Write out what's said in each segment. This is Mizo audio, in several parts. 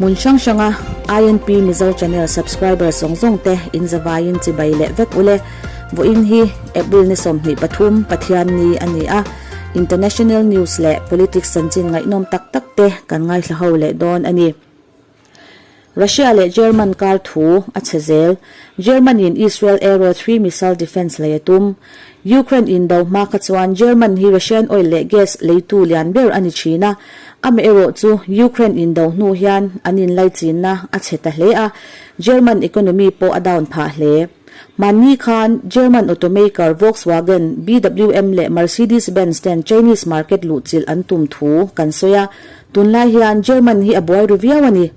Hmun hrang hranga INP Mizo Channel subscriber zawng zawng te in zavaiin chibai leh vek ule. Vawiin hi April ni 23 Pathianni a ni a, International News leh Politics chanchin ngaihnawm tak tak te kan ngaithla ho leh dawn a ni. Russia leh German kar thu a chhe zel. German in Israel Aero 3 missile defence lei a tum. Ukraine in do hma kha chuan German hi Russian oil leh gas leitu lian ber a ni thin a, amaherawh chu Ukraine in do hnu hian an inlaichinna a chhe ta hle a, German economy pawh a down phah hle. Hmanni khan German automaker Volkswagen, BWM leh Mercedes-Benz ten Chinese market luhchilh an tum thu kan sawi a, tunlai hian German hi a buai ru viau a ni.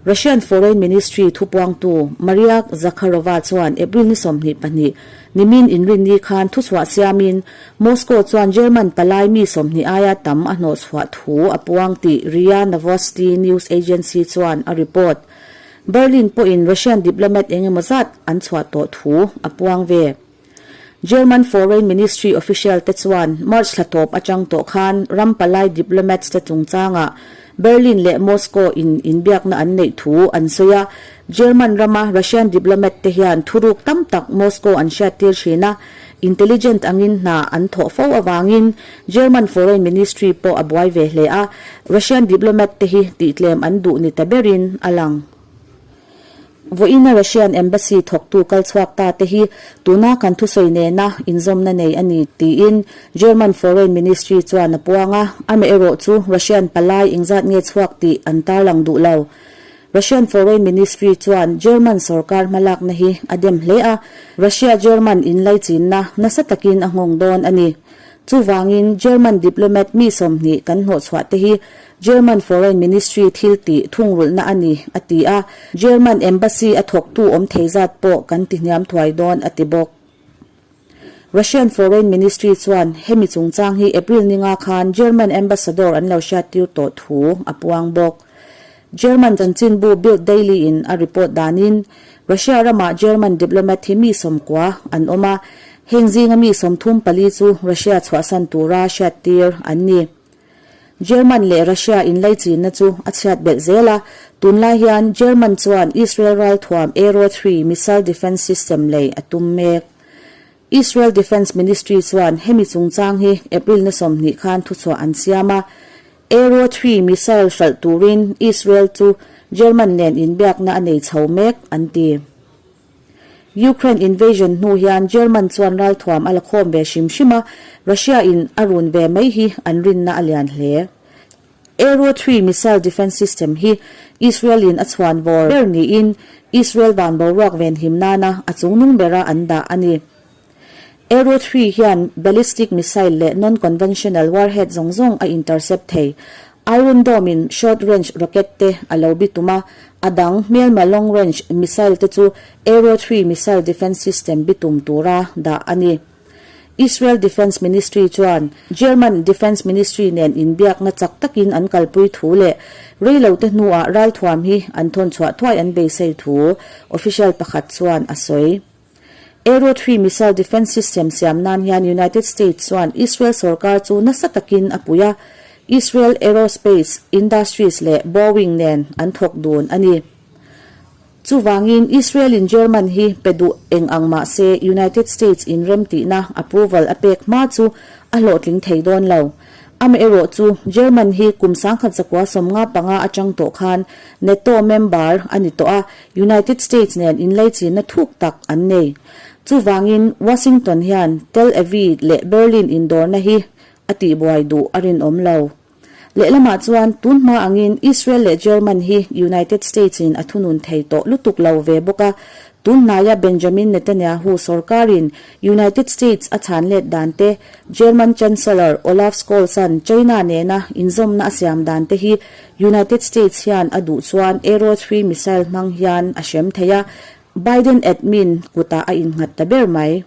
Russian Foreign Ministry thupuangtu Maria Zakharova chuan April ni 22 nimin inrinni khan thuchhuah siamin Moscow chuan German palai mi 20 aia tam a hnawhchhuah thu a puang tih RIA Novosti news agency chuan a report. Berlin pawhin Russian diplomat eng emaw zat an chhuah tawh thu a puang ve. German Foreign Ministry official te chuan March thla tawp atang tawh khan ram palai diplomats te chungchangah Berlin leh Moscow in inbiakna an neih thu an sawi a. German rama Russian diplomat te hian thuruk tam tak Moscow an hriattir thin a, intelligent angin hna an thawh fo avangin German Foreign Ministry pawh a buai ve hle a, Russian diplomat te hi tihtlem an duh ni ta berin a lang. Vawiina Russian Embassy thawktu kal chhuak ta te hi tuna kan thusawi nena inzawmna nei a ni tiin German Foreign Ministry chuan a puang a, amaherawh chu Russian palai engzat nge chhuak tih an tarlang duh lo. Russian Foreign Ministry chuan German sorkar hmalakna hi a dem hle a, Russia-German inlaichinna nasa takin a nghawng dawn a ni. Chuvangin German diplomat mi 20 kan hnawhchhuah te hi German Foreign Ministry thil tih thungrulhna a ni, a ti a, German Embassy a thawktu awm thei zat pawh kan tihniam thuai dawn, a ti bawk. Russian Foreign Ministry chuan hemi chungchang hi April ninga khan German Ambassador an lo hriattir tawh thu a puang bawk. German chanchinbu Bild Daily in a report danin Russia ramah German diplomat hi mi 90 an awm a, heng zinga mi 34 chu Russia chhuahsan tura hriattir an ni. German leh Russia inlaichinna chu a chhiat belh zel a, tunlai hian German chuan Israel ralthuam Aero 3 missile defence system lei a tum mek. Israel Defence Ministry chuan hemi chungchang hi April ni 20 khan thuchhuah an siam a, Aero 3 missile hralh turin Israel chu German nen inbiakna a nei chho mek, an ti. Ukraine invasion hnu hian German chuan ralthuam a la khawm ve hrim hrim a, Russia in a run ve mai hi an rinna a lian hle. Aero 3 missile defence system hi Israel in a chhuan vawr ber niin Israel van boruak venhim nana a chungnung bera an dah a ni. Aero 3 hian ballistic missile leh non-conventional warhead zawng zawng a intercept thei. Iron Dome in short range rocket te a lo bitum a, a dang hmelma long range missile te chu Aero 3 missile defence system bitum tura dah a ni. Israel Defence Ministry chuan German Defence Ministry nen inbiakna chak takin an kalpui thu leh reilote hnuah ralthuam hi an thawn chhuah thuai an beisei thu official pakhat chuan a sawi. Aero 3 missile defence system siam nan hian United States chuan Israel sorkar chu nasa takin a pui a, Israel Aerospace Industries leh Boeing nen an thawk dun a ni. Chuvangin Israel in German hi pe duh eng ang mah se United States in remtihna approval a pek hma chu a hlawhtling thei dawn lo. Amaherawh chu German hi kum 1995 atang tawh khan NATO member a ni tawh a, United States nen inlaichinna thuk tak an nei. Chuvangin Washington hian Tel Aviv leh Berlin indawrna hi a tihbuai duh a rinawm lo. Lehlamah chuan tun hma angin Israel leh German hi United States in a thunun thei tawh lutuk lo ve bawk a, tun hnaia Benjamin Netanyahu sorkarin United States a chhan let dan te, German Chancellor Olaf Scholz-a'n China nena inzawmna a siam dan te hi United States hian a duh chuan Aero 3 missile hmang hian a hrem thei a, Biden admin kutah a innghat ta ber mai.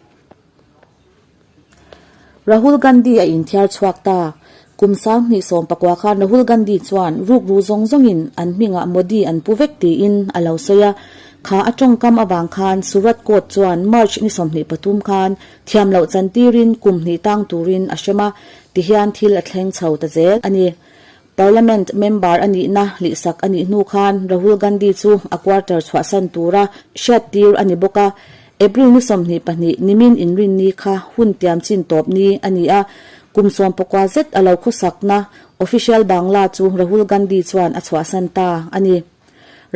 Rahul Gandhi a inthiar chhuak ta. Kum 2019 khan Rahul Gandhi chuan rukru zawng zawngin an hmingah Modi an pu vek tiin a lo sawi a. Kha a tawngkam avang khan Surat Court chuan March ni 23 khan thiam loh chantirin kum hnih tang turin a hrem a, tihian thil a thleng chho ta zel a ni. Parliament member a nihna hlihsak a nih hnu khan Rahul Gandhi chu a quarter chhuahsan tura hriattir a ni bawk a. April ni 22 nimin inrinni kha hun tiam chin tawp ni a ni a, kum 19 zet a lo khawsakna official bangla chu Rahul Gandhi chuan a chhuahsan ta a ni.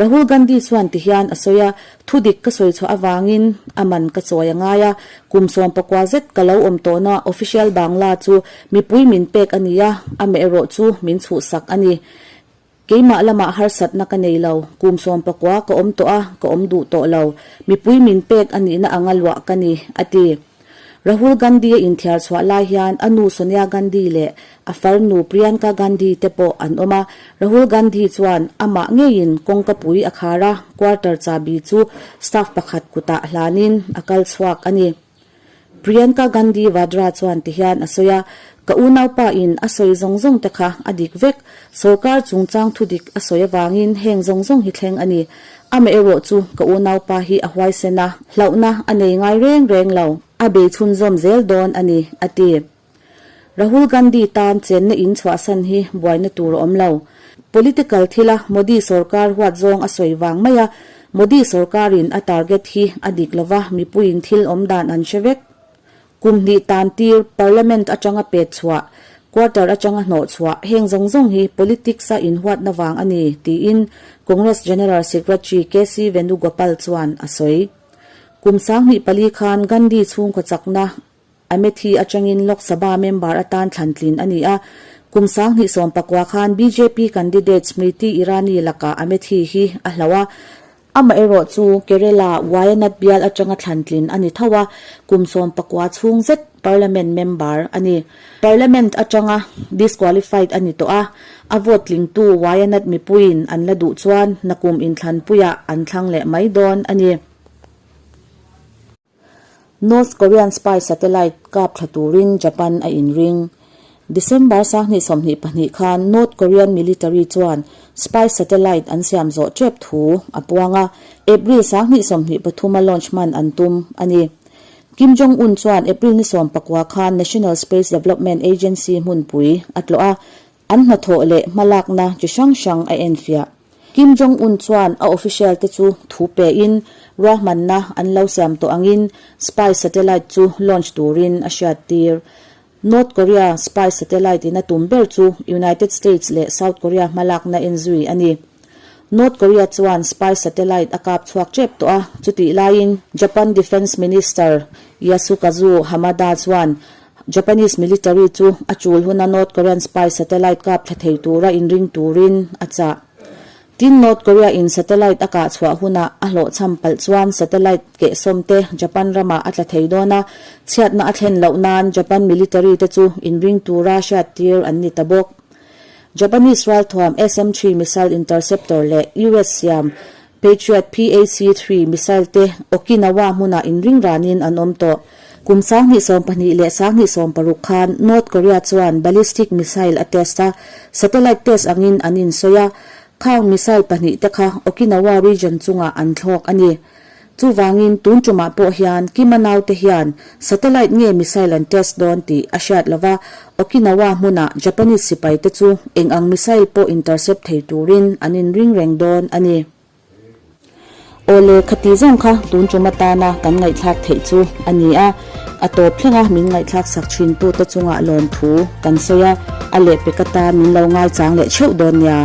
Rahul Gandhi chuan tihian a sawi a, Thudik ka sawi chhuah avangin a man ka chawi a ngai a, kum 19 zet ka lo awm tawhna official bangla chu mipui min pek a ni a, amaherawh chu min chhuhsak a ni. Keimah lamah harsatna ka nei lo, kum 19 ka awm tawh a, ka awm duh tawh lo, mipui min pek a nihna anga luah ka ni, a ti. Rahul Gandhi a inthiar chhuah lai hian a nu Sonia Gandhi leh a farnu Priyanka Gandhi te pawh an awm a. Rahul Gandhi chuan amah ngeiin kawngkapui a khar a, quarter chabi chu staff pakhat kutah hlanin a kal chhuak a ni. Priyanka Gandhi Vadra chuan tihian a sawi a, Ka unaupa in a sawi zawng zawng te kha a dik vek. Sorkar chungchang thudik a sawi avangin heng zawng zawng hi thleng a ni. Amaherawh chu ka unaupa hi a huaisen a, hlauhna a nei ngai reng reng lo, a bei chhunzawm zel dawn a ni, a ti. Rahul Gandhi tan chenna in chhuahsan hi buaina tur a awm lo. Political thila Modi sorkar huat zawng a sawi vang mai a, Modi sorkarin a target hi a dik lova mipuiin thil awm dan an hre vek. Kum hnih tan tir, Parliament atanga pet chhuah, quarter atanga hnawh chhuah, heng zawng zawng hi politics-a inhuatna vang a ni, tiin Congress General Secretary KC Venugopal chuan a sawi. Kum 24 khan Gandhi chhungkaw chakna Amethi atangin Lok Sabha member atan thlantlin a ni a. Kum 2019 khan bjp candidate Smriti Irani lakah Amethi hi a hloh a. Amaherawh chu Kerala Wayanad bial atanga thlantlin a ni tho a, kum 19 chhung zet Parliament member a ni. Parliament atanga disqualified a ni tawh a, a vote tlingtu Wayanad mipuiin an la duh chuan nakum inthlanpuiah an thlang leh mai dawn a ni. North Korean spy satellite kap thla turin Japan a inring. December 2022 khan North Korean military chuan spy satellite an siam zawh tep thu a puang a, April 2023 a launch hman an tum a ni. Kim Jong-un chuan April ni 19 khan National Space Development Agency hmunpui a tlawh a, An hnathawh leh hmalakna chi hrang hrang a enfiah. Kim Jong Un chuan a official te chu thu pein ruahmanna an lo siam tawh angin spy satellite chu launch turin a hriattir. North Korea spy satellite in a tum ber chu United States leh South Korea hmalakna enzui a ni. North Korea chuan spy satellite a kap chhuak tep tawh a, chutih laiin Japan Defence Minister Yasukazu Hamada chuan Japanese military chu a chul huna North Korean spy satellite kap thla thei tura inring turin a chah. Tin, North Korea in satellite a kah chhuah hunah a hlawhchham palh chuan satellite kehsawm te Japan ramah a tla thei dawn a, chhiatna a thlen loh nan Japan military te chu inring tura hriattir an ni ta bawk. Japanese ralthuam SM-3 missile interceptor leh US siam Patriot PAC-3 missile te Okinawa hmunah inring ranin an awm tawh. Kum 2012 leh 2016 khan North Korea chuan ballistic missile a test a, satellite test angin an insawi a, khang missile pahnih te kha Okinawa region chungah an thlawk a ni. Chuvangin tun tumah pawh hian Kim-a naute hian satellite nge missile an test dawn tih a hriat lova, Okinawa hmunah Japanese sipai te chu eng ang missile pawh intercept thei turin an inring reng dawn a ni. Awle, khati zawng kha tun tum atana kan ngaihthlak theih chu a ni a, a tawp thlenga min ngaihthlak sak thin tute chungah lawmthu kan sawi a, a lehpek atan min lo ngaichang leh theuh dawn nia.